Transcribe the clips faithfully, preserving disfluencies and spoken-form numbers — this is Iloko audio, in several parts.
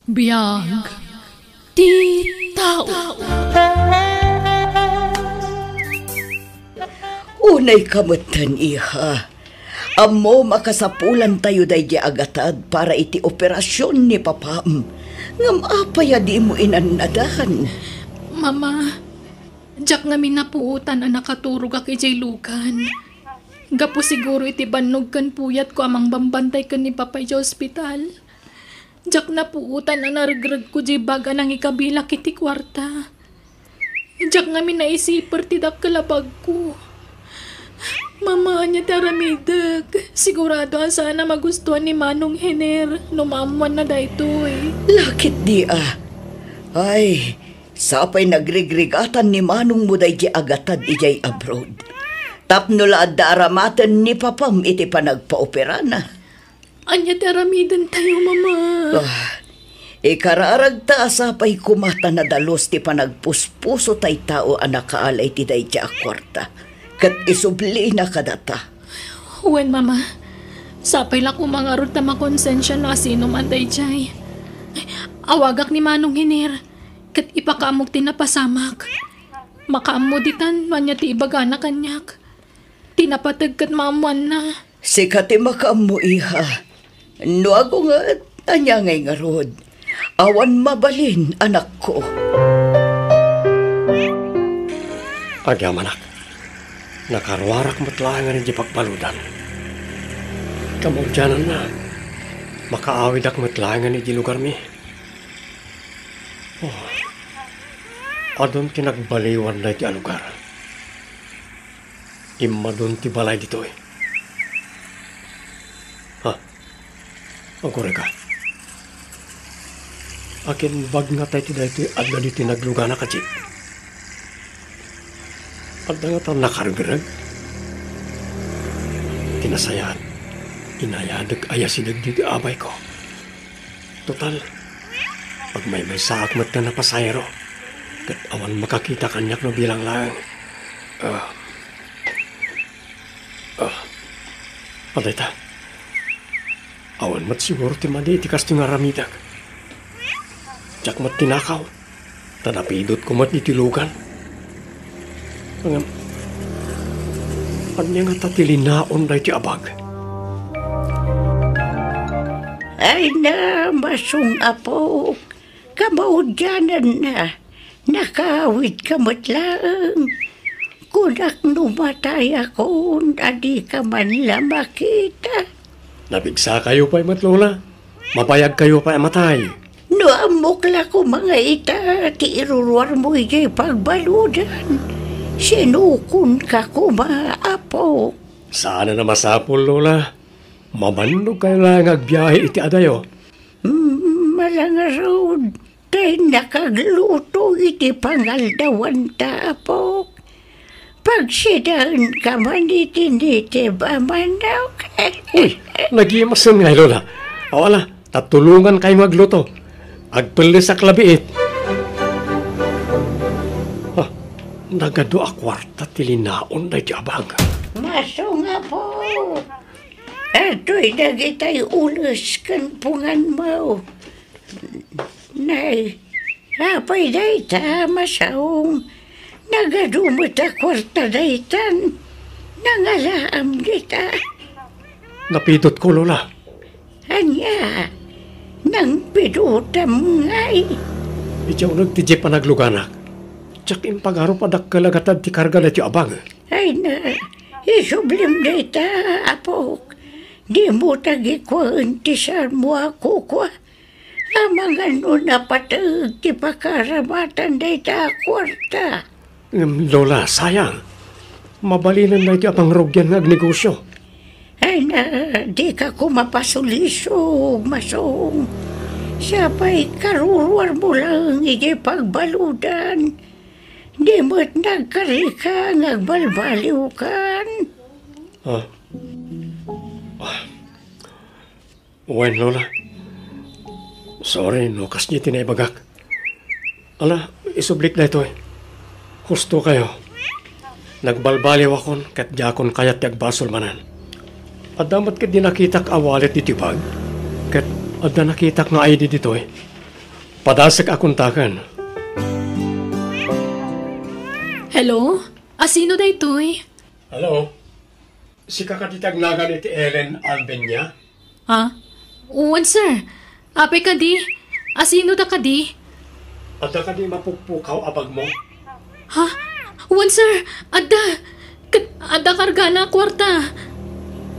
Biag ti tao. Unay ka metten, iha. Ammom a kasapulantayo daydi agatad para iti operasion ni papam. Ngem apay a dimo inannadan? Mama, diak ngamin napuotan a nakaturogak idiay lugan. Gapu siguro iti bannog ken puyatko a mangbambantay ken ni Papa idiay ospital. Diak napuotan a naregregko diay bag a nangikabilak iti kuarta. Diak ngamin naisiper ti dakkel a bagko. Mama, ania ti aramidek? Sigurado a saan a magustuan ni Manong Hener no maammuanna daytoy. Lakit di a. Ay, sapay nagrigrigatan ni manongmo daydi agatad idiay abroad. Tapno la adda aramaten ni papam iti panagpaoperana. Ania ti aramidentayo, Mama? Ah, ikararagta a sapay koma ta nadalus ti panagpuspuso tay tao a nakaala iti daydi a kuarta, ket isublina kadata. Wen, Mama. Sapay la koma ngarud ta makonsensia no asino man daydiay. Awagak ni Manong Hiner, ket ipakaammok ti napasamak. Makaammo ditan no ania ti ibagana kaniak. Ti napateg ket maammoanna. Sika ti makaammo, iha. No agunget, ania ngay ngarud? Awan mabalin, anakko. Agyamanak, nakaruarak met laengen idiay pagbaludan. Kamaudiananna, makaawidak met laengen idiay lugarmi. Oh, adun ti nagbaliwan daytoy a lugar. Immadun ti balay ditoy. Ha? Agurayka. Akin bag nga tay ti daytoy adda ditoy nagluganak a jeep. Adda nga ta nakaregreg. Ti nasayaat, inayadek a yasideg ditoy abayko. Total, agmaymaysaak met nga napasahero, ket awan makakita kaniak no bilang laeng. Ah. Ah. Adayta. Awan met siguro ti madi iti kastoy nga aramidek. Diak met tinakaw. Ta napidotko met iti lugan. Ngem, ania ngata ti linaon daytoy a bag? Ay na, masong apo, kamaudiananna, nakaawidka met laeng. Kunak no matayakon a dika man la makita. Napigsakayo pay met, Lola. Mabayagkayo pay a matay. No ammok la koma nga ita ti iruruarmo idiay pagbaludan, sinukonka koma, apo. Saan a masapul, Lola. Mabannog kayo la nga agbiahe iti adayo. Mm, malangarud. Tay nakagluto iti pangaldawanta, apok. Pagsidaenka man iti nitib a manok. Uy, nagimasen ngay, Lola. Aw, ala, tatulongan kayo nga agluto. Agpellesak labiit. Ah, nagadu a kuarta ti linaon daydi a bag. Masong, apo. Adtoy dagitay ules ken punganmo. Nay, apay dayta, masong? Nagadu met a kuarta daytan. Nangalaam dita. Napidotko, Lola. Ania? Nangpidotam ngay? Idiay uneg ti jeep a nagluganak. Diak impagarup a dakkel a gatad ti karga daytoy a bag. Ay na, isublim dayta, apok. Dimo tagikuaen ti saanmo a kukua. Amangan no napateg ti pakaramatan dayta a kuarta. Ngem, Lola, sayang. Mabalinen daytoy a pangrugian nga agnegosio. Ay na, dika koma pasulisog, masong. Sapay karuruarmo laeng idiay pagbaludan. Di met nagkarika nga agbalbaliwkan. Ah. Ah. Wen, Lola. Sorry no kasdi ti naibagak. Ala, isublik daytoy. Husto kayo. Nagbalbaliwakon ket diakon kayat ti agbasol manen. Adda met ket di nakitak a wallet ditoy bag. Ket adda nakitak nga I D ditoy. Padasek a kontaken. Hello? Asino daytoy? Hello? Sika kadi ti agnagan iti Ellen Albenia? Ha? Wen, sir. Apay kadi? Asino da kadi? Adda kadi mapukpukaw a bagmo? Ha? Wen, sir. Adda. Ket adda kargana a kuarta.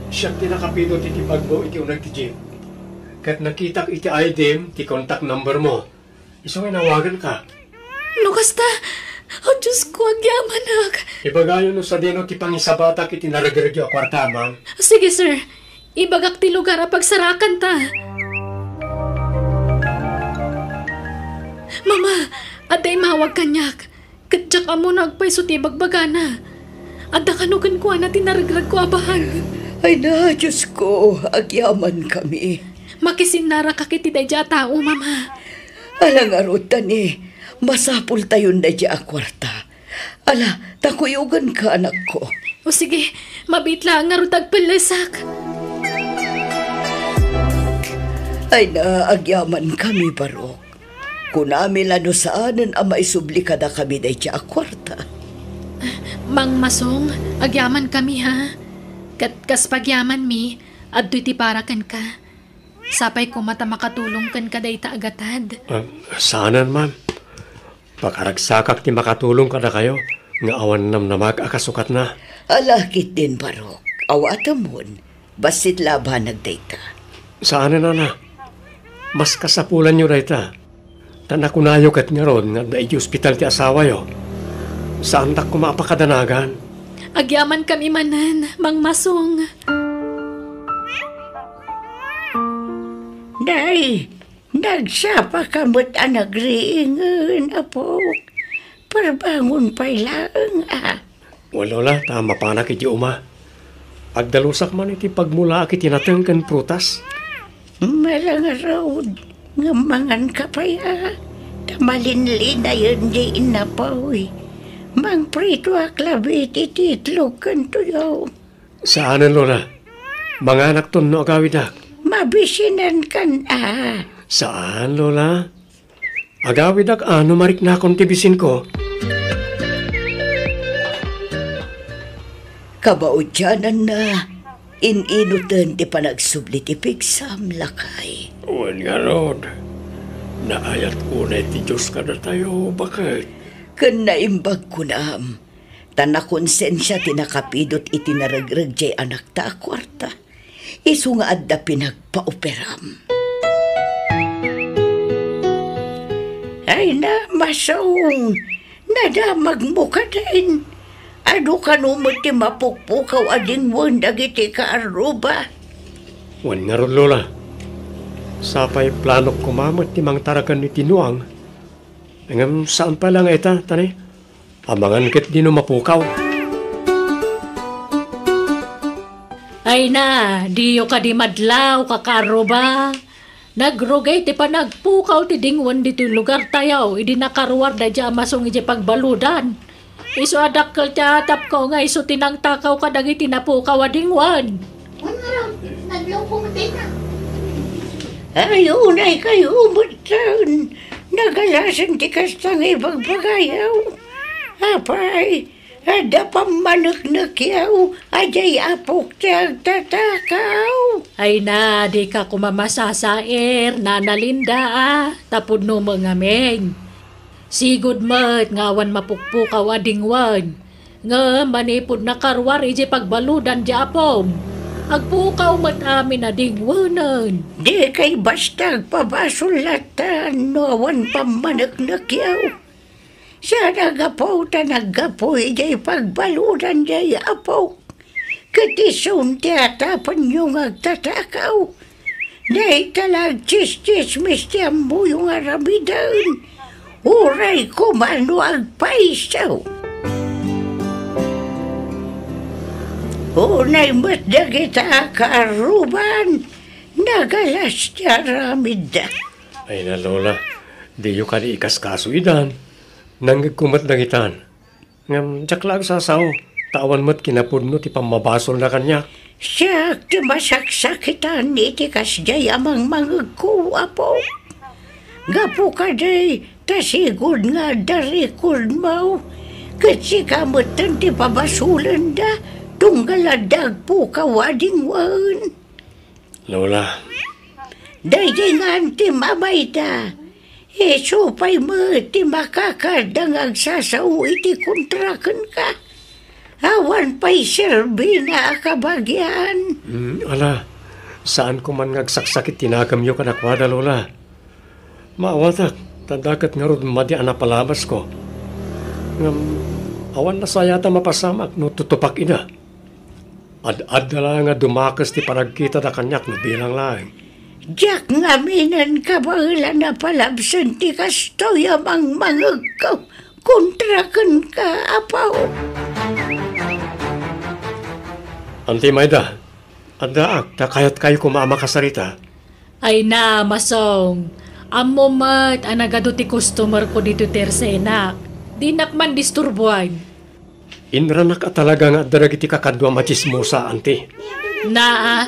Siak ti nakapidot iti bagmo iti uneg ti Jim. Ket nakitak iti I D-m ti contact number mo. Isu nga inawaganka. No kasta, oh, Diyos ko, agyamanak. Ibagayo no sadino ti pangisabatak iti naregregyo a kuarta, ma'am. Sige, sir. Ibagak ti lugar a pagsarakanta. Mama, adda imawag kaniak. Ket diak ammo no agpayso ti ibagbagana. Adda kano kenkuana ti naregregko a bag. Ay na, Diyos ko, agyamankami. Makisinnarakak iti daydiay a tao, Mama. Ala ngarud, Tani, masapultayon daydiay a kuarta. Ala, ta kuyoganka, anakko. O sige, mabiit laeng ngarud ta agpellesak. Ay na, agyamankami, Barok. Kunami la no saanen a maisubli kadakami daydiay a kuarta. Mang Masong, agyamankami, ha? Ket kas pagyamanmi, adtoy ti para kenka. Sapay koma ta makatulong kenka dayta a gatad. Ah, saanen, ma'am. Pakaragsakak ti makatulong kadakayo nga awan namnamag a kasukatna. Ala ketdin, Barok. Awatemon. Bassit la a banag dayta. Saanen, nana. Mas kasapulanyo dayta. Ta nakunayo ket ngarud nga adda idiay ospital ti asawayo. Saandak koma a pakadanagan. Agyamankami manen, Mang Masong. Nay, nagsapaka met a nagriingen, apok. Parbangon pay laeng, a. Wen, Lola, ta mapanak idiay uma. Agdalusak man iti pagmulaak iti nateng ken prutas. Malangarud, ngem manganka pay, a. Ta malinlinayen diay innapoy. Mangpritoak labi iti itlog ken tuyo. Saanen, Lola. Manganakton no agawidak. Mabisinankan, a. Saan, Lola. Agawidak a no mariknakon ti bisinko. Kabauddiananna, in-inuten ti panagsubli ti pigsam, lakay. Wen ngarud, naayat unay ti Dios kadatayo, baket. Ken naimbag kunam, ta nakonsensia ti nakapidot iti naregreg diay anakta a kuarta. Isu nga adda pinagpaoperam. Ay na, Masong, nadamagmo kadin. Adu kano met ti mapukpukaw a dingwen dagiti kaarruba? Wen ngarud, Lola. Sapay planok koma met ti mangtaraken iti nuang. Ngem saan pay la nga ita, Tani. Amangan ketdi no mapukaw. Ay na, diyo kadi madlaw, kakaarruba. Nagrugay ti panagpukaw ti dingwen ditoy lugartayo idi nakaruar daydiay a Masong idiay pagbaludan. Isu a dakkel ti atapko nga isu ti nangtakaw kadagiti napukaw a dingwen. Ay, unay kayo, metten. Nagalasen ti kasta nga ibagbagayo. Apay, adda pammaneknekyo a diay apok ti agtatakaw. Ay na, dika koma masasair, Nana Linda, a, ta pudno met ngamin. Sigud met nga awan mapukpukaw a dingwen. Ngem manipud nakaruar idiay pagbaludan ti apom, agpukaw met amin a dingwenen. Dikay basta agpabasol latta no awan pammaneknekyo. Saan a gapu ta naggapu idiay pagbaludan diay apok. Ket isun ti atapenyo nga agtatakaw. Dayta la agtsistsismis ti ammoyo nga aramiden. Uray koma no agpayso. Unay met dagita a kaarruban, nagalas ti aramidda. Ay na, Lola, diyo kadi ikaskaso idan. Nangngegko met dagitan. Ngem diak la agsasao, ta awan met kinapudno ti pammabasolna kaniak. Siak ti masaksakitan iti kasdiay a mangmangegko, Apo. Gapu kadi, ta sigud nga adda record mo. Ket sika metten ti pabasolenda, tunggal adda agpukaw a dingwen. Lola. Daydi nga anti mamayda. Isu pay met ti makakadda nga agsasao iti kontra kenka. Awan pay serbina a kabagian. Hmm, ala, saan ko man nga agsaksakit ti nagemyo kadakuada, Lola. Maawatak, ta adda ket ngarud madi a napalabasko. Ngem, awan nasayat a mapasamak no tutupak ida. Ad-adda la nga dumakes ti panagkitada kaniak no bilang laeng. Diak ngaminen kabaelan a palabsen ti kastoy a mangmangegko kontra kenka, Apo. Anti mayda, addaak ta kayatkayo koma a makasarita. Ay na, Masong. Ammo met a nagadu ti customer ko ditoy tersenak. Dinak man disturbuan. Inranak a talaga nga adda dagiti kakaduam a tsismosa, anti. Naa,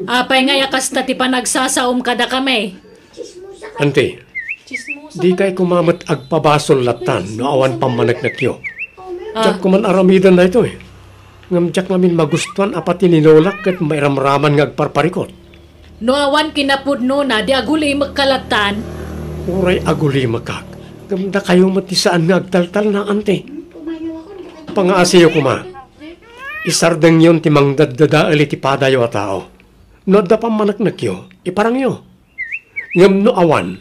apay ngay a kasta ti panagsasaom kadakami? Anti, dikay koma met agpabasol lattan no awan pammaneknekyo. Ah. Diak koman aramiden daytoy. Ngem diak ngamin magustuan a pati ni Lolak ket mairamraman nga agparparikot. No awan kinapudnona, di agulimekka lattan. Uray agulimekak, ngem dakayo met ti saan nga agtaltalna, anti. Pangaasiyo koma. Isardengyon ti mangdaddadael iti padayo a tao. No adda pammaneknekyo, iparangyo. Ngem no awan,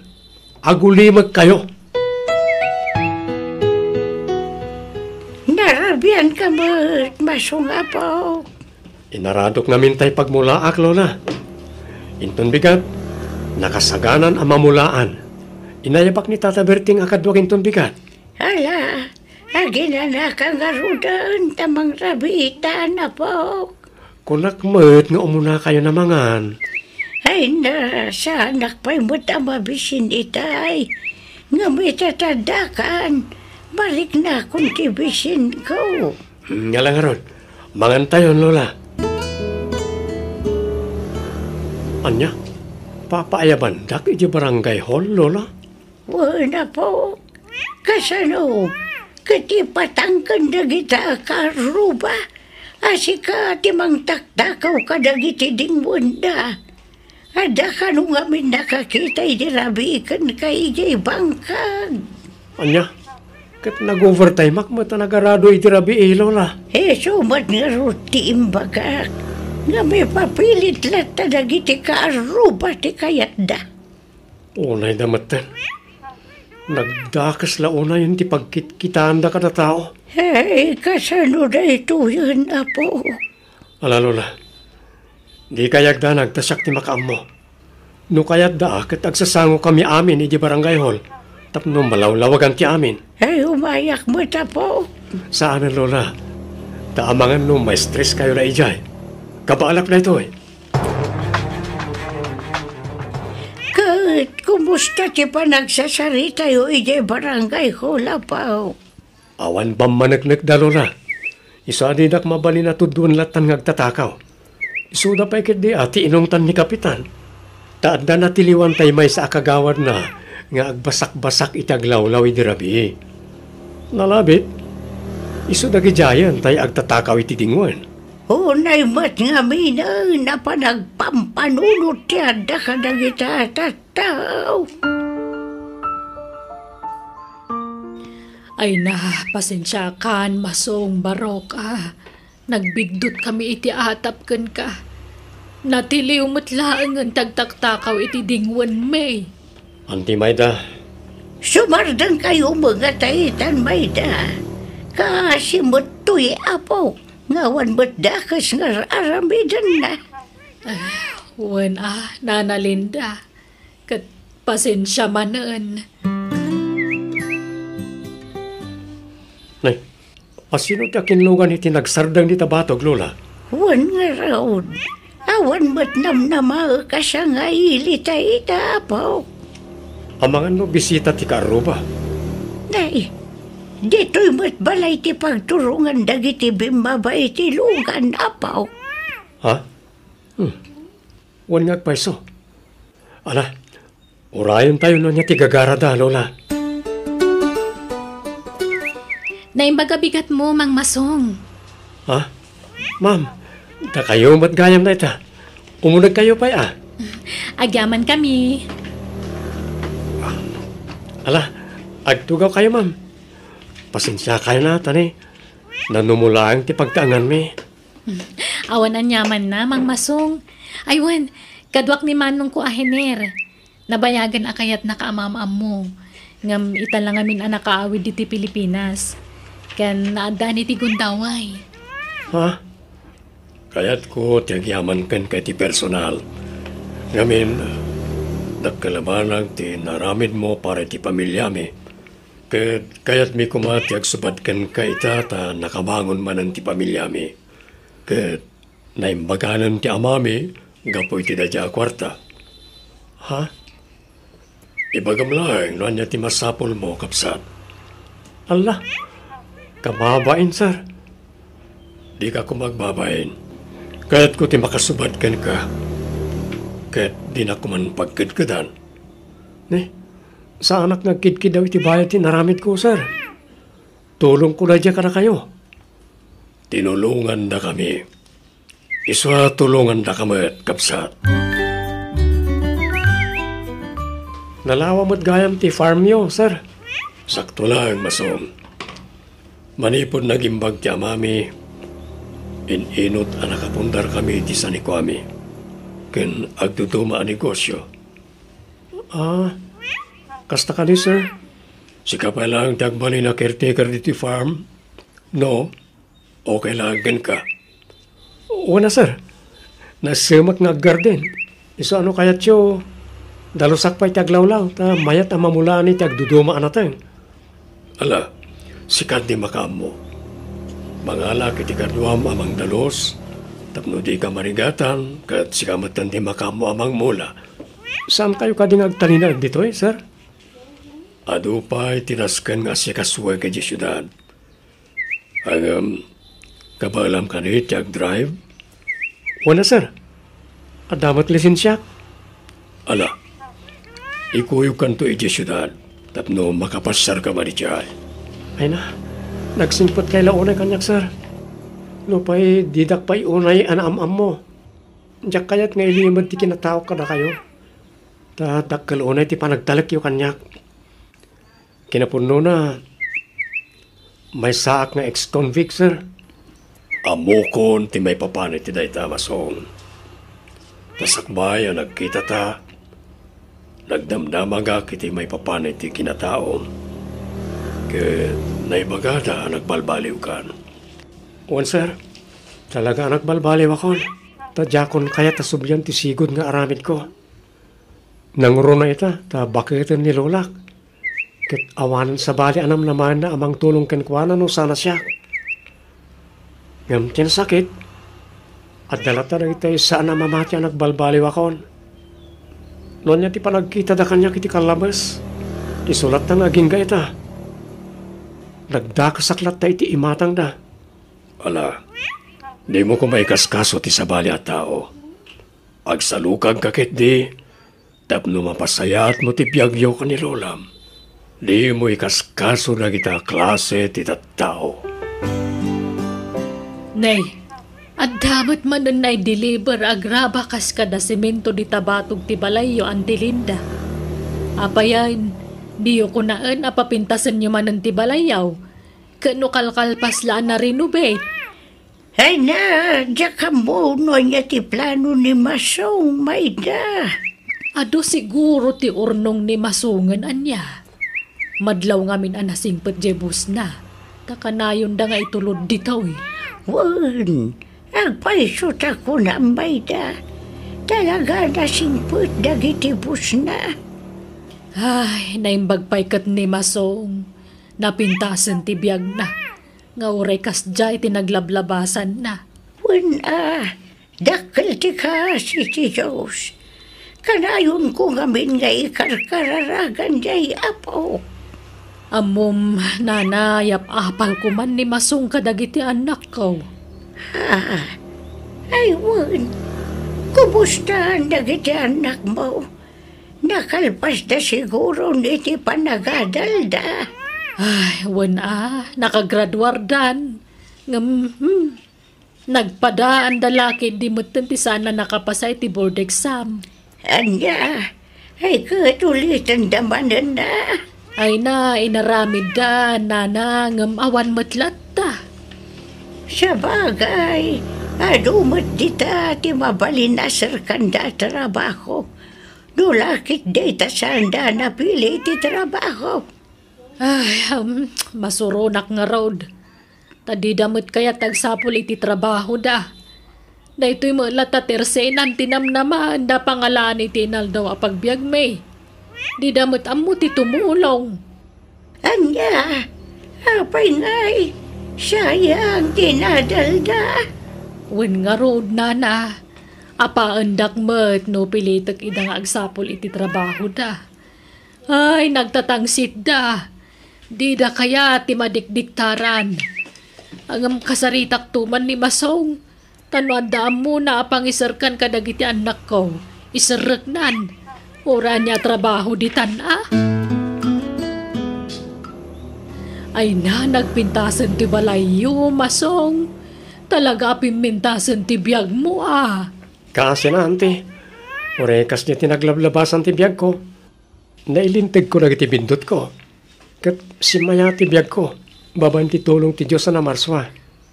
agulimekkayo. Narabian ka met, Masong Apo. Inaradok ngamin tay pagmulaak, Lola. Inton bigat, nakasaganan a mamulaan. Inayabak ni Tata Berting a kaduak inton bigat. Ala, aginanaka ngaruden ta mangrabiitan, Apo. Kunak met nga umunakayon a mangan. Ay na, saanak pay met a mabisin itay. Ngem ita ta addakan, mariknakon ti bisinko. Hmm, ngala ngarud, mangantayon, Lola. Ania, papaayabandak iti barangay hall, Lola? Wen, Apo, kasano? Ket ipatangken dagita a kaarruba a sika ti mangtaktakaw kadagiti dingwenda. Adda kano ngamin nakakita idi rabii kenka idiay bangkag. Ania? Ket nag-overtimeak met a nagarado idi rabii, Lola. Isu met ngarud ti imbagak, nga mapapilit latta dagiti kaarruba ti kayatda. Unayda metten. Nagdakes la unayen ti pagkitkitaanda kada tao. Hey, kasano daytoyen, Apo? Ala, Lola, dikay agdanag ta siak ti makaammo. No kayatda, ket agsasangokami amin idiay barangay hall tapno malawlawagan ti amin. Hey, umayak met, Apo. Saanen, Lola. Ta amangan no ma-stress kayo la idiay. Kabaalak daytoy. Ket kumusta ti panagsasaritayo idiay barangay hall, Apo? Awan pammaneknekda, Lola. Isu a didak mabalin a tuddoen lattan nga agtatakaw. Isuda pay ketdi a ti inungtan ni Kapitan. Ta adda natiliwan tay maysa a kagawadna nga agbasakbasak iti aglawlaw idi rabii. Nalabit, isu dagidiayen tay agtatakaw iti dingwen. Unay met ngaminen a panagpampanunot ti adda kadagita a tattao. Ay na, pasensiakan, Masong Barok, a. Nagbiddut kami iti atap kenka. Natiliw met laengen ti agtaktakaw iti dingwenmi. Anti Mayda. Sumardengkayo met nga taitan, Mayda. Kaasi met toy, Apo, nga awan met dakes nga ar-aramidenna. Ah, wen a, Nana Linda. Ket pasensia manen. Nay, asino ti akinlugan iti nagsardeng dita batog, Lola? Wen ngarud, awan met namnamaek a sangaili ta ita, Apo. Amangan no bisita ti kaarruba? Nay, ditoy met balay ti pagturongan dagiti bimmaba iti lugan, Apo. Ha? Hmm. Wen nga agpayso. Ala, Urayentayo no ania ti gagarada, Lola. Naimbag a bigatmo, Mang Masong. Ha? Ma'am, dakayo met gayam dayta. Umunegkayo pay, a. Agyamankami. Ala, agtugawkayo, ma'am. Pasensiakayo a, ta ni, nanumolaeng ti pagtaenganmi. Awan aniamanna, Mang Masong. Ay wen, kaduak ni manongko a Hener. Nabayagen a kayatnaka a maam-ammo, ngem ita la ngamin a nakaawid ditoy Pilipinas, ken naaddaanna iti gundaway. Ha? Kayatko ti agyaman kenka iti personal. Ngamin, dakkel a banag ti inaramidmo para iti pamiliami. Ket kayatmi koma ti agsubat kenka ita ta nakabangon manen ti pamiliami. Ket naimbaganen ti amami gapu iti daydiay a kuarta. Ha? Ibagam laeng no ania ti masapulmo, kabsat. Alla, kababain, sir. Dika koma agbabain. Kayatko ti makasubat kenka. Ket dinak koman pagkedkedan. Ni, saanak nga agkidkidaw iti bayad ti inaramidko, sir. Tulongko daydiay kadakayo. Tinulongandakami. Isu a tulongandaka met, kabsat. Nalawa met gayam ti farmyo, sir. Sakto laeng, Masong. Manipud nagimbag ti amami, in-inut a nakapundarkami iti sanikuami ken agduduma a negosio. Ah, kasta kadi, sir? Sika pay laeng ti agbalin a caretaker ditoy farm? No? Okay laeng kenka? Wen a, sir. Naessemek nga aggarden. Isu a no kayatyo, dalusak pay ti aglawlaw, ta mayat a mamulaan iti agduduma a nateng. Ala, sika ti makaammo. Mangalak iti kaduam a mangdalus, tapno dika marigatan, ket sika metten ti makaammo a mangmula. Saankayo kadi nga agtalinaed ditoy, sir? Adu pay ti nasken nga asikasuek idiay siudad. Ngem, kabaelam kadi ti agdrive? Wen a, sir. Adda met lisensiak. Ala, ikuyogkanto idiay siudad tapno makapasiarka madi idiay. Ay na, nagsingpetkay la unay kaniak, sir. Nupay didak pay unay a naam-ammo. Diak kayat nga ilimed ti kinataok kadakayo. Ta dakkel unay ti panagtalekyo kaniak. Kinapudnona, maysaak nga ex-convict, sir. Ammokon ti maipapan iti dayta, Masong. Ta sakbay a nagkitata, nagdamdamagak iti maipapan iti kinataom. Ket naibagada a nagbalbaliwkan. Wen, sir. Talaga a nagbalbaliwakon. Ta diakon kayat a sublian ti sigud nga aramidko. Nangruna ita ta baketen ni lolak. Ket awanen sabali a namnamaenna a mangtulong kenkuana no saan a siak. Ngem ti nasakit, adda latta dagiti saan a mamati a nagbalbaliwakon. No ania ti panagkitada kaniak iti kallabes, isu latta nga agingga ita. Nagdakasak latta iti imatangda. Ala, dimo koma ikaskaso ti sabali a tao. Agsalukagka ketdi tapno mapasayaatmo ti biagyo ken ni lolam. Dimo ikaskaso dagita klase ti tattao. Nay, adda met manen naideliver a graba kas kada semento dita batog ti balayyo, Auntie Linda. Apayen, diyo kunaen a papintasenyo manen ti balayyaw? Ket no kalkalpas la a na-renovate? Ay na, diak ammo no ania ti plano ni Masong, Mayda. Adu siguro ti urnong ni Masongen ania. Madlaw ngamin a nasingpet diay busna, ta kanayonda nga itulod ditoy. Wen, agpayso ta kunam, Mayda. Talaga a nasingpet dagiti busna. Ay, naimbag pay ket ni Masong. Napintasen ti biagna. Nga uray kasdiay ti naglablabasanna. Wen a, dakkel ti kaasi ti Dios. Kanayonko ngamin nga ikarkararagan diay Apo. Ammom, nana, yap-apal koman ni Masong kadagiti annakko. Ha? Ay, wen. Kumustaen dagiti annakmo? Nakalpasda siguron iti panagadalda. Ay, wen a, nakagraduardan. Ngem, hmm, nagpadaanda la ketdi metten ti saan a nakapasa iti board exam. Ania? Ay, ket ulitenda manen a? Ay na, inaramidda, nana, ngem awan met latta. Sabagay, adu met dita ti mabalin a serkanda a trabaho. No la ketdi ta saanda a napili iti trabaho. Ay, um, masuronak ngarud. Ta dida met kayat agsapul iti trabahoda. Daytoy met latta ti ersenan ti namnamaenda a pangalaan iti inaldaw a pagbiagmi. Dida met ammo ti tumulong. Ania? Apay ngay? Sayang ti nadalda. Wen ngarud, nana. Apaendak met no pilitek ida nga agsapul iti trabahoda. Ay, nagtatangsitda. Dida kayat ti madikdiktaran. Ngem kasaritakto man ni Masong. Ta no adda ammona a pangiserkan kadagiti annakko, iserreknan. Uray ania a trabaho ditan a? Ay na, nagpintasen ti balayyo, Masong. Talaga a pimmintasen ti biagmo a. Kaasina, anti. Uray kasdi ti naglablabasan ti biagko. Nailintegko dagiti bindutko, ket simmayaat ti biagko babaen ti tulong ti Dios a namarsua.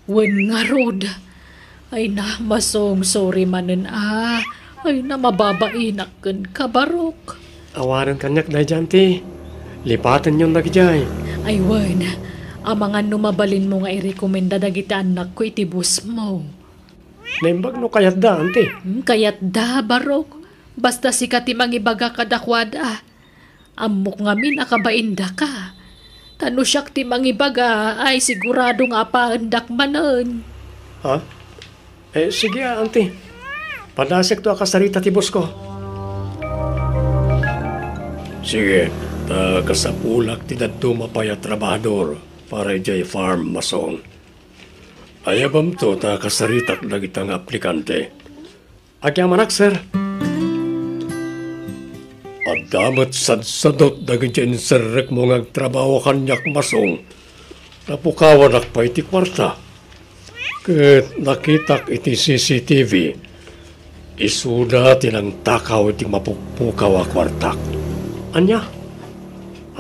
Wen ngarud, ay na, Masong, sorry manen a. Ay na, mababainak kenka, Barok. Awanen kaniak daydiay, anti. Lipatenyon dagidiay. Ay wen, amangan no mabalinmo nga irekomenda dagiti annakko iti bossmo. Naimbag no kayatda, anti. Hmm, kayatda, Barok. Basta sika ti mangibaga kadakuada. Ammok ngamin a kabaindaka. Ta no siak ti mangibaga, ay sigurado nga apaendak manen. Ha? Eh, sige, anti. Padasekto a kasarita ti bossko. Sige, ta kasapulak ti dadduma pay a trabahador para idiay farm, Masong. Ayabamto ta kasaritak dagita nga aplikante. Agyamanak, sir. Adda met sadsadot dagiti inserrekmo nga agtrabaho kaniak, Masong. Napukawanak pay ti kuarta. Ket nakitak iti C C T V. Isuda ti nangtakaw iti mapukpukaw a kuartak. Ania?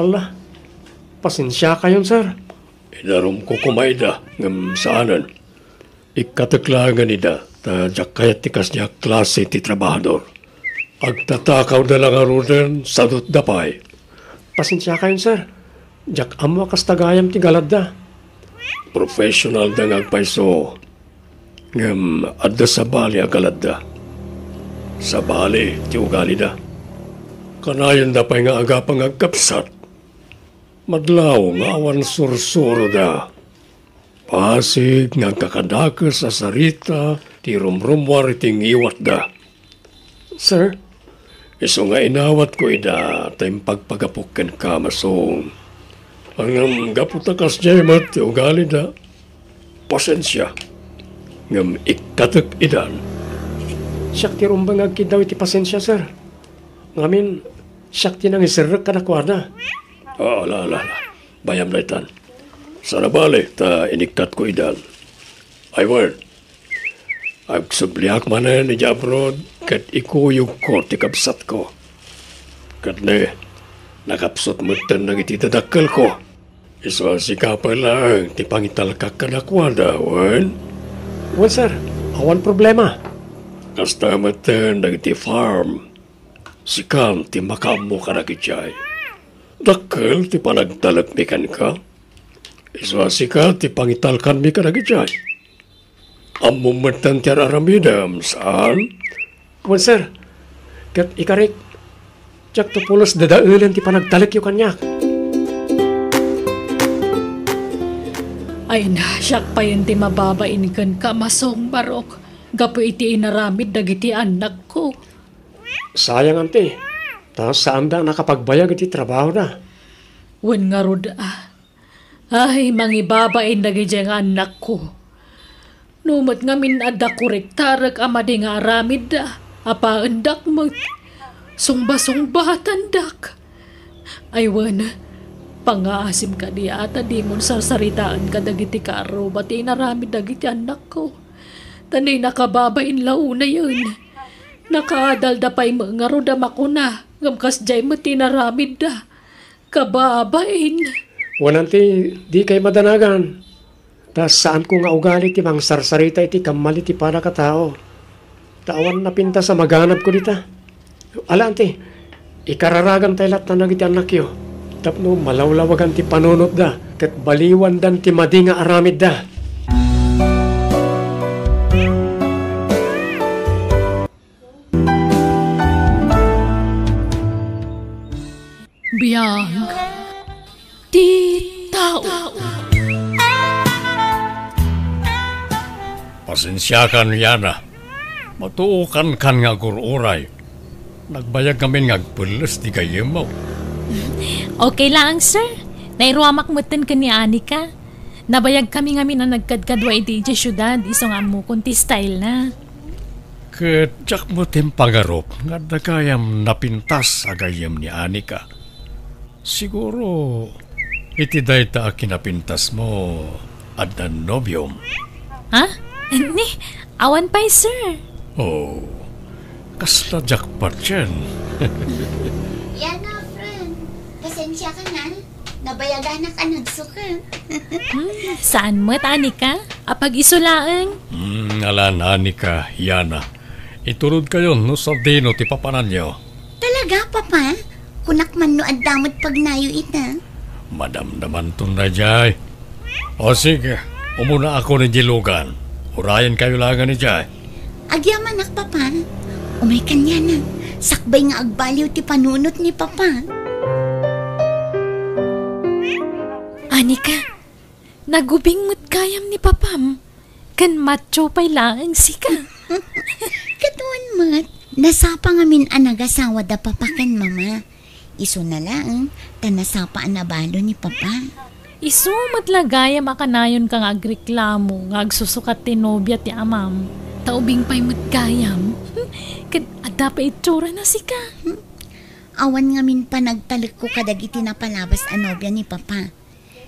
Alla, pasensiakayon, sir. Idarumko koma ida, ngem saanen. Ikkatek laengen ida, ta diak kayat ti kasdiay a klase ti trabahador. Agtatakawda la ngaruden, sadotda pay. Pasensiakayon, sir. Diak ammo a kasta gayam ti galadda. Professionalda nga agpayso. Ngem adda sabali a galadda. Sabali ti ugalida. Kanayonda pay nga agapa nga agkabsat. Madlaw nga awan sursuroda. Basig nga agkakadakes a sarita ti rumrummuar iti ngiwatda. Sir? Isu nga inawatko ida ta impagpagapok kenka, Masong. Ngem gapu ta kasdiay met ti ugalida, pasensia. Ngem ikkatek idan. Siak ti rumbeng nga agkiddaw iti pasensia, sir. Ngamin, siak ti nangiserrek kadakuada. Ah, ala, ala, ala. Bayam daytan. Saan a bale ta inikkatko idan. Ay wen, agsubliak manen idiay abroad ket ikuyogko ti kabsatko. Ket ne, nakapsut metten dagiti dadakkelko. Isu a sika pay laeng ti pangitalkak kadakuada, wen? Wen, sir. Awan problema. Kasta metten dagiti farm. Sikan ti makaammo kadagiti ay. Dakkel ti panagtalekmi kenka. Isu a sika ti pangitalkanmi kadagiti ay. Ammom metten ti ar-aramidem, saan? Wen, sir. Ket ikarik, diakto pulos dadaelen ti panagtalekyo kaniak. Ay na, siak payen ti mababain kenka, Masong Barok, gapu iti inaramid dagiti annakko. Sayang, anti, ta saanda a nakapagbayag iti trabahoda. Wen ngarud a. Ay, mangibabain dagidiay nga annakko. No met ngamin adda kurektarek a madi nga aramidda, apaendak met. Sungba-sungbatandak. Ay wen, pangngaasim kadi a ta dimon sarsaritaen kadagiti kaarruba ti inaramid dagiti annakko. Ta ni nakababain la unayen. Nakaadalda pay met ngarud a makuna, ngem kasdiay met ti inaramidda. Kababain. Wen, anti, dikay madanagan. Ta saanko nga ugali ti mangsarsarita iti kammali ti padakatao. Ta awan napintas a maganabko dita. Ala, anti, ikararagamtay latta dagiti annakyo tapno malawlawagan ti panunotda ket baliwandan ti madi nga aramidda. Biag ti tao. Pasensiakan, Yana. Matuokankan nga agur-uray. Nagbayag ngamin nga agpelles ti gayyemmo. Okay laeng, sir. Nairuamak metten ken ni Anika. Nabayag kami ngamin a nagkadkadua iti idiay siudad, isu nga ammokon ti style na. Ket diak met impagarup nga adda gayam napintas a gayyem ni Anika. Siguro, iti dayta a kinapintasmo, adda nobiom? Ha? Ni, awan pay, sir. Oh, kasla diak patien. Yana, friend. Pasensiakan. Nabayaganak a nagsuka. Hmm, saan met, Anika? Apag-isu laeng? Hmm, alan, Anika, Yana. Iturodkayon no sadino ti papananyo. Talaga, Papa? Kunak man no adda met pagnayo ita. Madamdamanton daydiay. O sige, umuna ako idiay lugan. Urayenkayo laengen idiay. Agyamanak, Papa. Umaykan, Yana. Sakbay nga agbaliw ti panunot ni Papa. Anika, nagubing met gayam ni Papam. Ken macho pay laeng sika. Ket wen met, nasapa ngamin a nagasawa da Papa ken Mama. Isuna laeng, ta nasapa a nabalo ni Papa. Isu met la gayam a kanayonka nga agreklamo nga agsusukat ti nobia ti amam, ta ubing pay met gayam. Ket adda pay itsurana sika. Awan ngamin panagtalekko kadagiti napalabas a nobia ni Papa.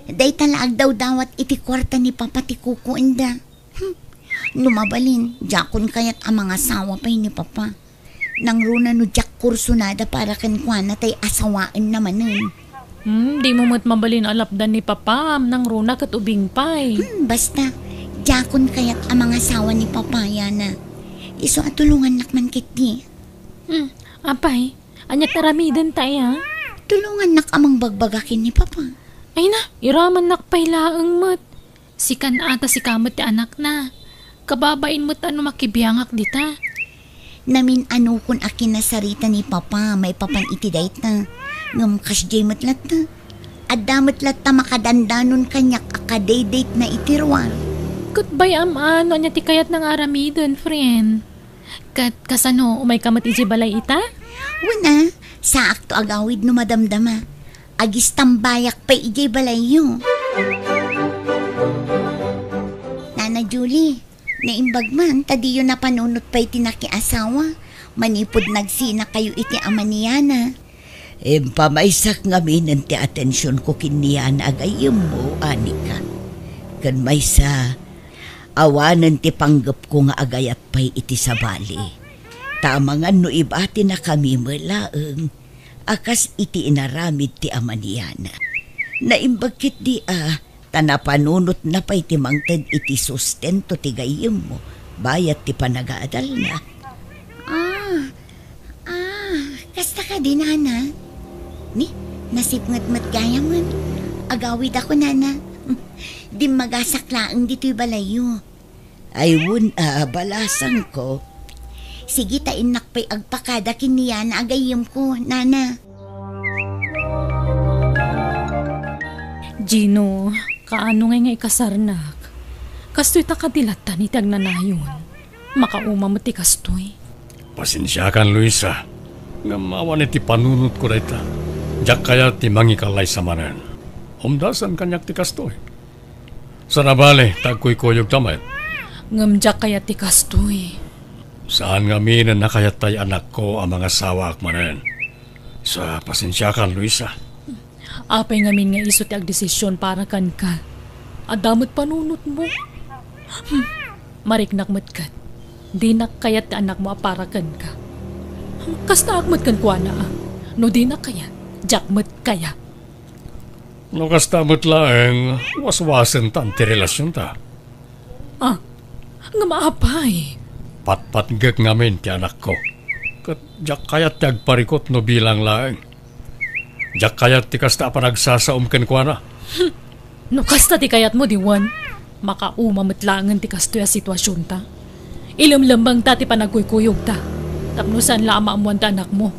Dayta la agdawdawat iti kuarta ni Papa ti kukuenda. Hmm. No mabalin, diakon kayat a mangasawa pay ni Papa. Nangruna no diak kursunada para kenkuana tay asawaenna manen. Hmm, dimo met mabalin a lapdan ni Papa, nangruna ket ubing pay. Hmm, basta, diakon kayat a mangasawa ni Papa, Yana. Isu a tulongannak man ketdi. Hmm, apay, ania ti aramidenta, aya? Tulongannak a mangbagbaga ken ni Papa. Ay na, iramannak pay laeng met. Sikan a ta sika met ti anakna. Kababain met a no makibiangak dita. Namin-anokon a kinasarita ni Papa maipapan iti dayta. Ngem kasdiay met latta. Adda met latta makadandanon kaniak a kadate-datena iti ruar. Ket bay-am a no ania ti kayatna nga aramiden, friend. Ket kasano, umayka met idiay balay ita? Wen a, saakto agawid no madamdama. Agistambayak pay idiay balayyo. Nana Julie, naimbag man ta diyo napanunot pay ti nakiasawa manipud nagsinakayo iti ama ni Yana. Impamaysak ngaminen ti atensionko ken ni Yana a gayyemmo, Anika. Ken maysa, awanen ti panggepko nga agayat pay iti sabali. Ta amangan no ibatinakami met laeng a kas iti inaramid ti ama ni Yana. Naimbag ketdi a ta napanunotna pay ti mangted iti sustento ti gayyemmo bayat ti panagaadalna. Ah, ah, kasta kadi, Nana? Ni, nasipnget met gayamen. Agawidakon, Nana. Dimmagasak laeng ditoy balayyo. Ay, wen a, balasangko. Sige ta innak pay agpakada ken ni Yana a gayyemko, Nana. Gino, kaano ngay nga ikasarnak? Kastoy ta kadi latta iti agnanayon. Makauma met ti kastoy. Pasensiakan, Luisa. Ngem awan iti panunotko dayta. Diak kayat ti mangikalaysa manen. Umdasan kaniak ti kastoy. Sana bale, ta agkuykuyogta met. Ngem diak kayat ti kastoy. Saan ngamin a nakayatta ti anakko a mangasawaak manen. Sa pasensiakan, Luisa. Apay ngamin nga isu ti agdesisyon para kenka? Adda met panunotmo. Hmm, mariknak met ket. Dinak kayat ti anakmo a para kenka. Hmm, kastaak met kenkuana, a. No dinak kayat, diak met kayat. No kasta met laeng, waswasentan ti relasionta. Ah, ngem apay? Patpatgek ngamin ti anakko. Ket diak kayat ti agparikut no bilang laeng. Diak kayat ti kasta a panagsasaom kenkuana. No kasta ti kayatmo, diwen, makauma met laengen ti kastoy a situasionta. Ilemlemmengta ti panagkuykuyogta. Tapno saan la a maammoan ti anakmo.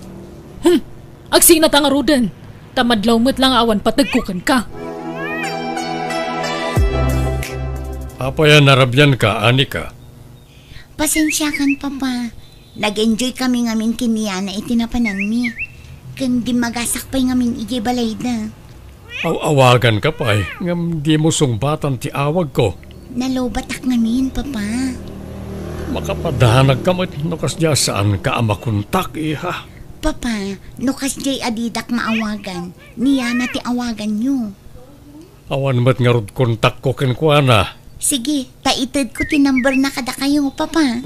Hmm! Agsinata ngaruden, ta madlaw met la nga awan pategko kenka. Apay a narabianka, Anika? Pasensiakan, Papa. Nag-enjoy kami ngamin ken ni Yana iti napananmi. Ken dimmagasak pay ngamin idiay balayda. Aw-awaganka pay, ngem dimo sungbatan ti awagko. Nalobatak ngamin, Papa. Makapadanagka met no kasdiay a saanka a makontak, iha. Papa, no kasdiay a didak maawagan, ni Yana ti awaganyo. Awan met ngarud kontakko kenkuana. Sige, ta itedko ti number na kadakayo, Papa.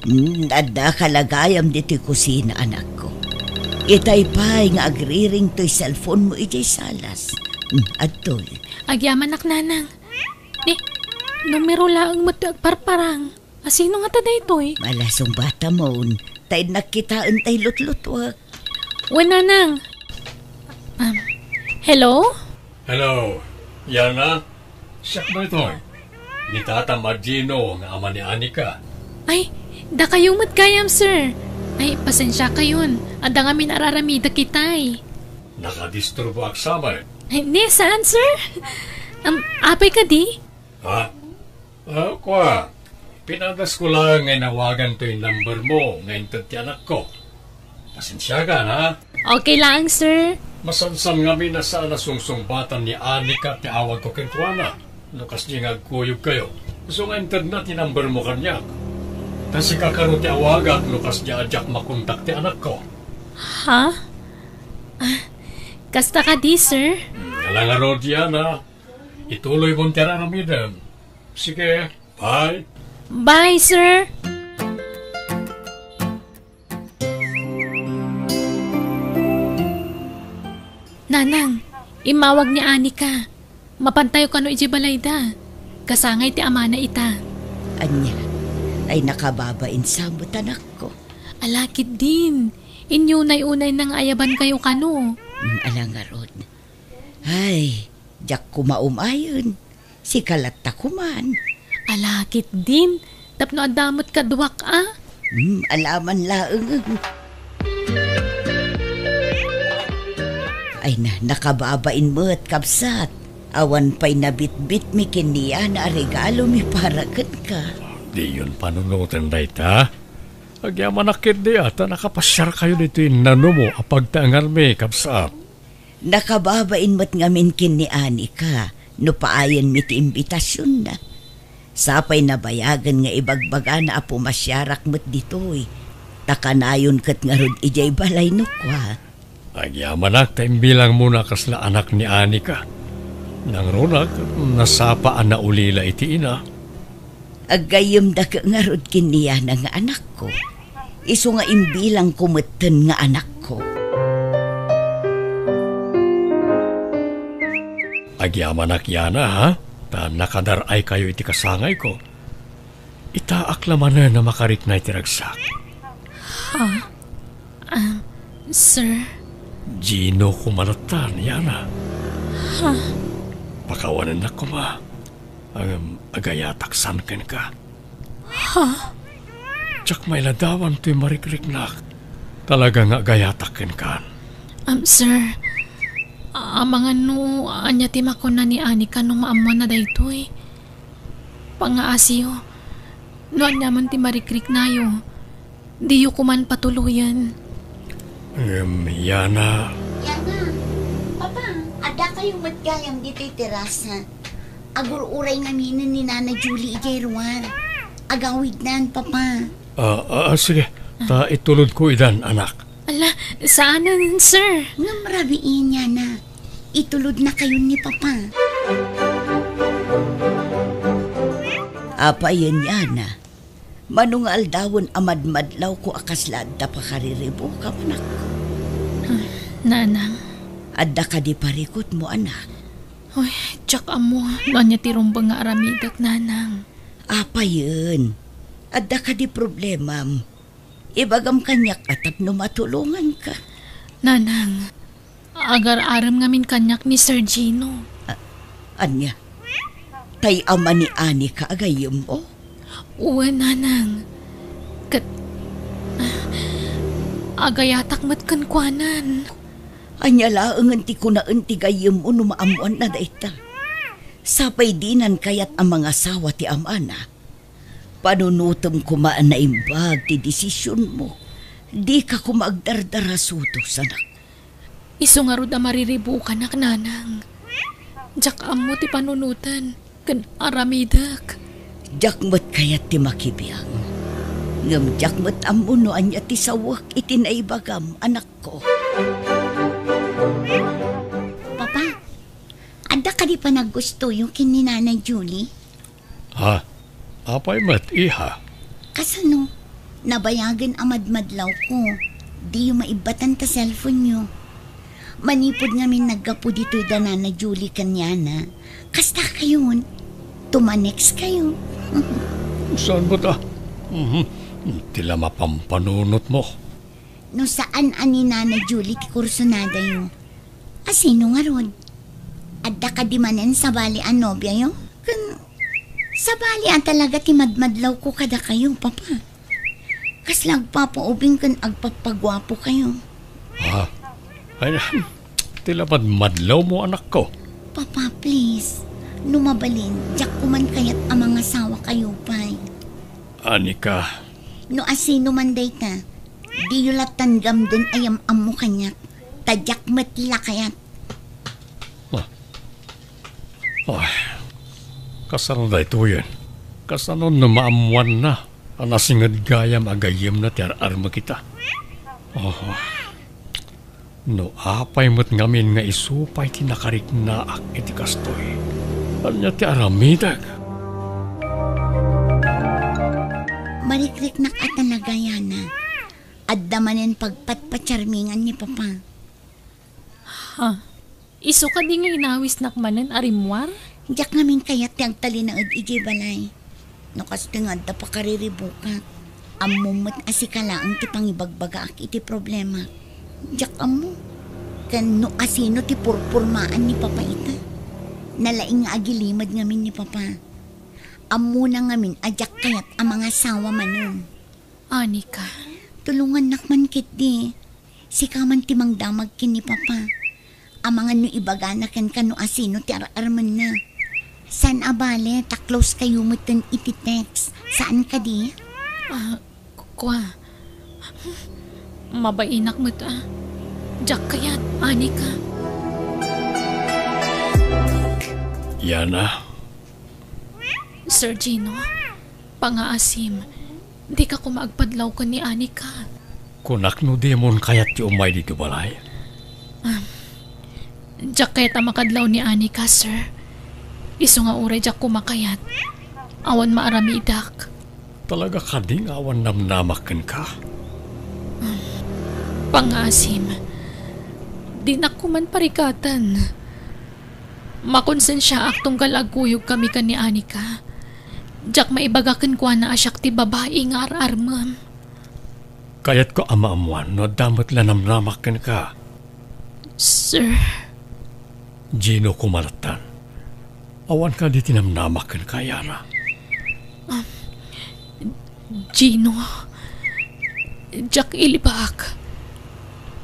Hmm, addaka la gayam ditoy kusina, anakko. Itay pay nga agriring toy cellphone mo idiay salas. Hmm, adtoy. Agyamanak, Nanang. Ni, numero laeng met ti agparparang. A, sino ngata daytoy? Malasong batamon, ta innak kitaen tay lutlutuak. Wen, Nanang. Um, hello? Hello, Yana? Siak daytoy. Ni Tata Magino nga ama ni Anika. Ay, dakayo met gayam, sir. Ay, pasensiakayon. Adda ngamin a raramidek itay. Nakadisturboak sa met? Ay, ni, saan, sir? Um, apay kadi? Ha? Ah, kua, pinadasko laeng nga inawagan toy number mo nga inted ti anakko. Pasensiakan, ha? Okay laeng, sir. Masansan ngamin a saan a sungsungbatan ni Anika ti awagko kenkuana no kasdiay nga agkuyogkayo. Isu nga intedna ti number mo kaniak. Ta sika kano ti awagak no kasdiay a diak makontak ti anakko. Ha? Ah, kasta kadi, sir? Hmm, ala ngarud, Yana. Ituloy mo ti ar-aramidem. Sige, bye. Bye, sir. Nanang, immawag ni Anika. Mapantayo kano idiay balayda. Kasangay ti amana ita. Ania? Ay, nakababain sa met, anakko. Ala ketdin. Inyunay-unayna nga ayabankayo kano. Mm, ala ngarud. Ay, diak koma umayen. Sika latta koman. Ala ketdin, tapno adda met kaduak a. Hmm, alaman laeng. Ay na, nakababain met, kabsat. Awan pay nabitbitmi ken ni Yana a regalomi para kenka. Diyon panunoten dayta. Agyamanak ketdi a ta nakapasiarkayo ditoy nanumo a pagtaenganmi, kabsat. Nakababain met ngamin ken ni Anika no paayenmi ti imbitasionna. Sapay nabayagen nga ibagbagana a pumasiarak met ditoy, ta kanayon ket ngarud idiay balay no kua. Agyamanak ta imbilangmona a kasla anak ni Anika. Nangruna ket nasapa a naulila iti ina. Aggayyemda ket ngarud ken ni Yana nga anakko. Isu nga imbilangko metten nga anakko. Agyamanak, Yana, ha? Ta nakadar-aykayo iti kasangayko. Itaak la manen a makarikna iti ragsak. Ha? Ah, sir? Gino koma lattan, Yana. Ha? Pakawanennak koma. Ngem agayatak saan kenka. Ha? Diak mailadawan toy marikriknak. Talaga nga agayatak kenkan. Um, sir, amangan no ania ti makuna ni Anika no maammoanna daytoy. Pangngaasiyo, no ania man ti marikriknayo, diyo koman patuloyen. Ngem, Yana. Yana, Papa, adda Kayo met gayam ditoy terasa. Agur-uray ngaminen ni Nana Julie idiay ruar. Agawidnan, Papa. Ah, ah, sige. Ta itulodko idan, anak. Ala, saanen, sir. Ngem rabiin, Yana. Itulodnakayon ni Papa. Apayen, Yana? Mano nga aldawen a madmadlawko a kasla adda pakariribukam, anak? Ah, Nanang. Adda kadi parikutmo, anak? Uy, diak ammo no ania ti rumbeng nga aramidek, Nanang. Apayen, adda kadi problemam? Ibagam kaniak a tapno matulonganka. Nanang, agar-arem ngamin kaniak ni Sir Gino. A-, ania? Tay ama ni Anika a gayyemmo? Wen, Nanang. Ket, ah, agayatak met kenkuanan. Ania laengen ti kunaen ti gayyemmo no maammoanna dayta? Sapay dinan kayat a mangasawa ti amana. Panunotem koma a naimbag ti desisionmo. Dika koma agdardarasudo, anak. Isu ngarud a mariribukanak, Nanang. Diak ammo ti panunoten ken aramidek. Diak met kayat ti makibiang. Ngem diak met ammo no ania ti sawek iti naibagam, anakko. Papa, adda kadi panaggustoyo ken ni Nanay Julie? Ha? Apay met, iha? Kasano? Nabayagen a madmadlawko. Diyo maibbatan ta cellphone-yo. Manipud ngamin naggapu ditoy da Nana Julie ken Yana, kasta kayon, tumaneks kayo. Saan ba ta? Mhm. Ti la mapampanunotmo. No saan a ni Nana Julie ti kursunadayo, asino ngarud? Adda kadi manen sabali a nobiayo? Ken sabali a talaga ti madmadlawko kadakayo, Papa. Kasla agpapaubing ken agpappaguapo kayo. Ah, ay, ti la madmadlawmo, anakko. Papa, please. No mabalin, diak koman kayat a mangasawa kayo pay. Anika. No asino man dayta, diyo lattan gamden a yam-ammo kaniak, ta diak met la kayat. Ah. Ay, kasano daytoyen? Kasano no maammoanna a nasinged gayam a gayyemna ti ar-armek ita? Oh. No apay met ngamin nga isu pay ti nakariknaak iti kastoy, ania ti aramidek? Marikriknak a talaga, Yana. Adda manen pagpatpatiarmingan ni Papa. Ha? Isu kadi nga inawisnak manen a rimmuar? Diak ngamin kayat ti agtalinaed idiay balay. No kastoy nga adda pakariribukak, ammom met a sika laeng ti pangibagbagaak iti problemak. Diak ammo. Ken no asino ti purpurmaan ni Papa ita. Nalaing nga agilimed ngamin ni Papa. Ammona ngamin a diak kayat a mangasawa manen. Anika. Tulongannak man ketdi. Sika man ti mangdamag ken ni Papa. Amangan no ibagana kenka no asino ti ar-armenna. Saan a bale, ta close kayo metten iti text. Saan kadi? Ah, kua. Mabainak met, ah. Diak kayat, Anika. Yana. Sir Gino, pangaasim, dika koma agpadlaw ken ni Anika. Kunak no dimon kayat ti umay ditoy balay? Ah, diak kayat a makadlaw ni Anika, sir. Isu nga uray diak koma kayat, awan maaramidak. Talaga kadi nga awan namnamak kenka? Ah, pangaasim, dinak koman parikaten. Makonsensiaak tunggal agkuyogkami ken ni Anika. Diak maibaga kenkuana a siak ti babai nga ar-armem. Kayatko a maammuan no adda met la namnamak kenka. Sir. Gino koma lattan. Awan kadi ti namnamak kenka, Yana? Um, Gino, diak ilibak.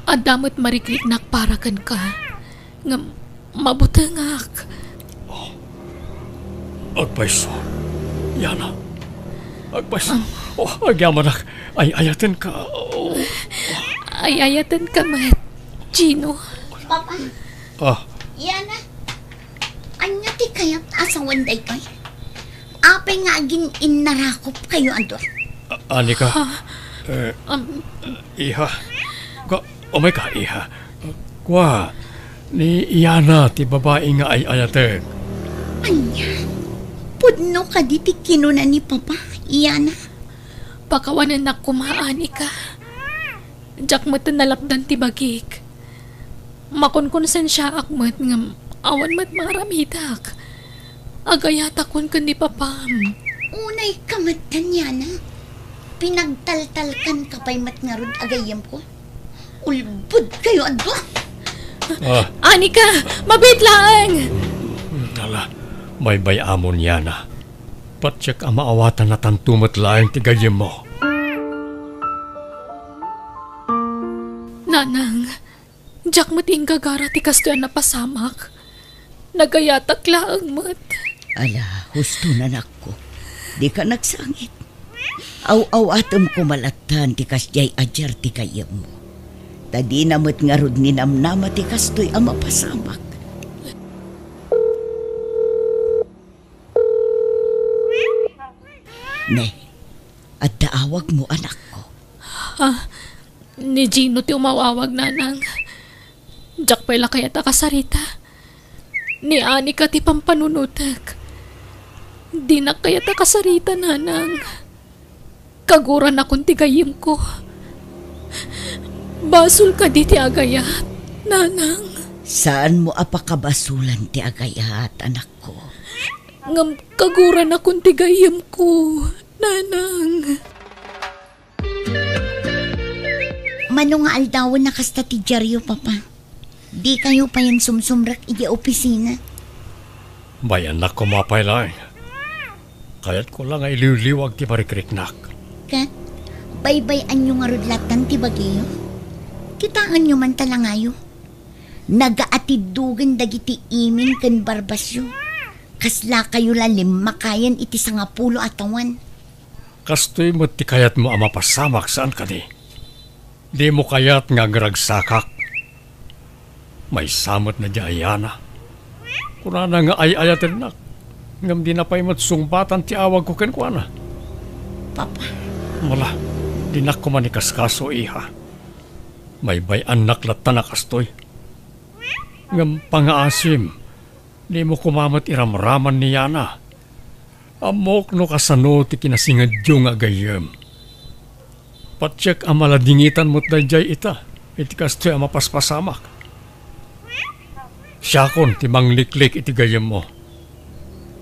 Adda met marikriknak para kenka. Ngem mabutengak. Oh. Agpayso. Yana. Agpayso. Ah. Oh, agyamanak. Ay-ayatenka. Oh. Ay-ayatenka met, Gino. Papa. Ah. Yana. Kayat asawan daytoy? Apay nga agin-innarakop kayo a dua? A-, Anika? Ha? Eh, Um, iha. Ka-, umay ka, iha. Kua, ni Yana ti babai nga ay-ayatek. Ania? Pudno kadi ti kinuna ni Papa, Yana? Pakawanennak koma, Anika. Diak met nalapdan ti bagik. Makonkonsensiaak met ngem awan met maaramidak. Agayatakon ken ni Papam. Unay ka met, Yana. Pinagtaltalkan ka pay met ngarud a gayyemko. Ulbod kayo a dua. Ah. Anika, mabiit laeng! Ala, baybay-amon, Yana. Patiek a maawatanna tanto met laeng ti gayyemmo. Nanang, diak met inggagara ti kastoy a napasamak. Nagayatak laeng met. Ala, husto, anakko. Dika nagsangit. Aw-awatem koma lattan ti kasdiay a diar ti gayyemmo. Ta dina met ngarud ninamnama ti kastoy a mapasamak. Ne, adda awagmo, anakko. Ah, ni Gino ti umaw-awag, Nanang. Diak pay la kayat a kasarita. Ni Anika ti pampanunotek. Dinak kayat a kasarita, Nanang. Kaguranakon ti gayyemko. Basol kadi ti agayat, Nanang? Saanmo a pakabasolan ti agayat, anakko. Ngem kaguranakon ti gayyemko, Nanang. Mano nga aldawen a kasta ti diaryo, Papa? Dikayo payen sumsumrek idiay opisina? Bayannak koma pay laeng. Kayatko la nga iliwliwag ti parikriknak. Ket, baybay-anyo ngarud lattan ti bagiyo? Kitaenyo man ta langayo. Nagaatiddogen dagiti imin ken barbasyo. Kaslakayo la limmakayen iti sangapulo a tawen. Kastoy met ti kayatmo a mapasamak, saan kadi? Dimo kayat nga agragsakak? Maysa met daydiay a Yana. Kunana nga ay-ayatennak, ngem dina pay met sungbatan ti awagko kenkuana. Papa. Wala, dinak koma ikaskaso, iha. Baybay-annak lattan a kastoy. Ngem pangaasim, dimo koma met iramraman ni Yana. Ammok no kasano ti kinasingedyo nga gayyem. Patiek a maladingitan met daydiay ita iti kastoy a mapaspasamak. Siakon ti mangliklik iti gayyemmo.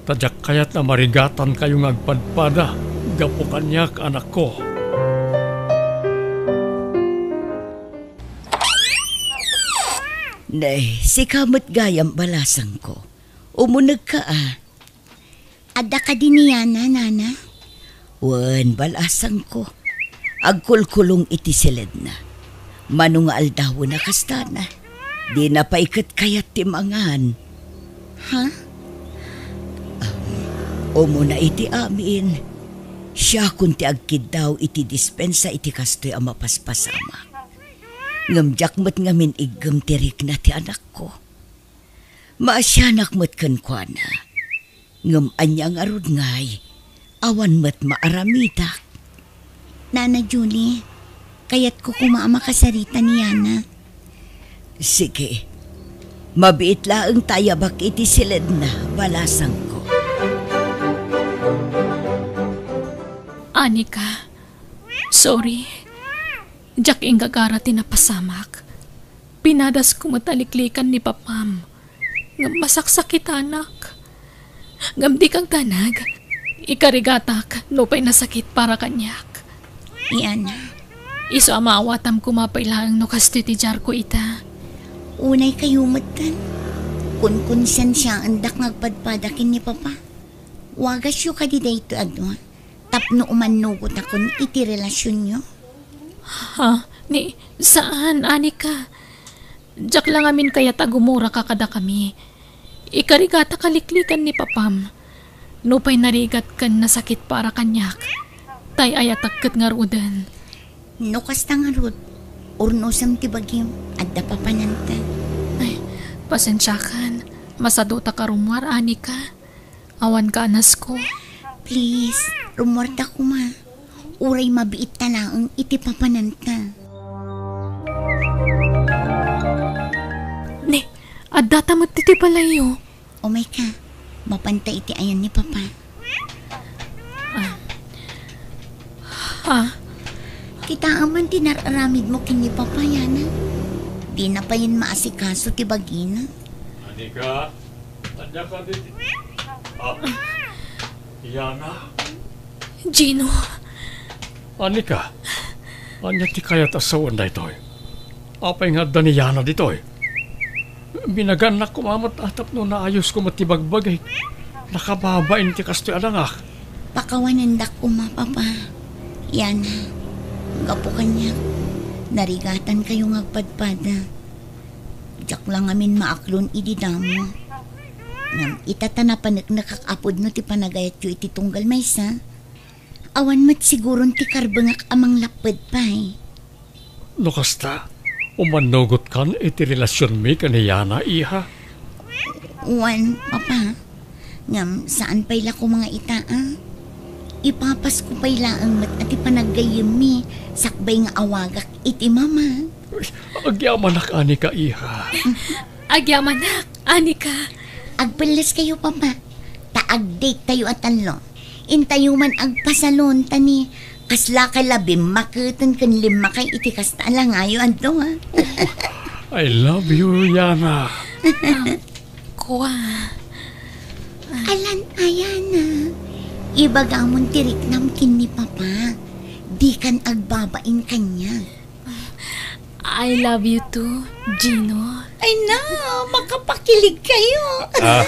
Ta diak kayat a marigatankayo nga agpadpada gapu kaniak, anakko. Nay, sika met gayam, balasangko. Umunegka a. Adda kadi ni Yana, Nana? Wen, balasangko. Agkulkulong iti siledna. Mano nga aldawen a kastana. Dina pay ket kayat ti mangan. Ha? Um, umuna iti amin. Siakon ti agkiddaw iti dispensa iti kastoy a mapaspasamak. Ngem diak met ngamin iggem ti rikna ti anakko. Maasianak met kenkuana. Ngem ania ngarud ngay, awan met maaramidak. Nana Julie, kayatko koma a makasarita ni Yana. Sige. Mabiit laeng ta ayabak iti siledna, balasangko. Anika, sorry. Diak inggagara ti napasamak. Pinadasko met a liklikan ni Papam. Ngem masaksakitanak. Ngem dika agdanag. Ikarigatak nupay nasakit para kaniak. Yana. Isu a maawatam koma pay laeng no kastoy ti diarko ita. Unay kayo metten. Kunkonsensiaendak nga agpadpada ken ni Papa. Wagasyo kadi daytoy a dua tapno umannugotakon iti relasionyo? Ha? Ni, saan, Anika. Diak la ngamin kayat a gumuraka kadakami. Ikarigatak a liklikan ni Papam. Nupay narigat ken nasakit para kaniak, tay ayatak ket ngaruden. No kasta ngarud, urnosem ti bagim, adda papananta. Ay, pasensiakan. Masadutak a rummuar, Anika. Awan ka anasko. Please, rummuarta koma. Uray mabiitta laeng iti papananta. Ne, addata met iti balayyo. Umayka, mapanta iti ayan ni Papa. Ah. Ah. Kitaem man ti nar-aramidmo ken ni Papa, Yana. Dina payen maasikaso ti bagina. Anika, ania ka ditoy? Ah, Yana. Gino. Anika, ania ti kayat a sawen daytoy? Apay nga adda ni Yana ditoy? Binagannak koma met a tapno naayosko met ti bagbagik. Nakababain ti kastoy a langak. Pakawanendak koma, Papa. Yana, gapu kaniak, narigatankayo nga agpadpada. Diak la ngamin maaklon idi damo. Ngem ita ta napaneknekak a pudno ti panagayatyo iti tunggal maysa, awan met siguron ti karbengak a manglapped pay. No kasta, umannugotkan iti relasionmi ken ni Yana, iha? Wen, Papa. Ngem saan pay la koma nga ita, a? Ipapasko pay laeng met a ti panaggayyemmi sakbay nga awagak iti mama. Agyamanak, Anika, iha. Agyamanak, Anika. Agpelleskayo, Papa. Ta ag-date tayo a tallo. Intayo man agpasalon ta ni kasla kay la bimmaketen ken limmakay iti kasta a langayo adto, a? I love you, Yana. Kua. Alan a, Yana. Ibagamon ti riknam ken ni Papa. Dikan agbabain kaniak. I love you too, Gino. Ay na, makapakilig kayo. Ah.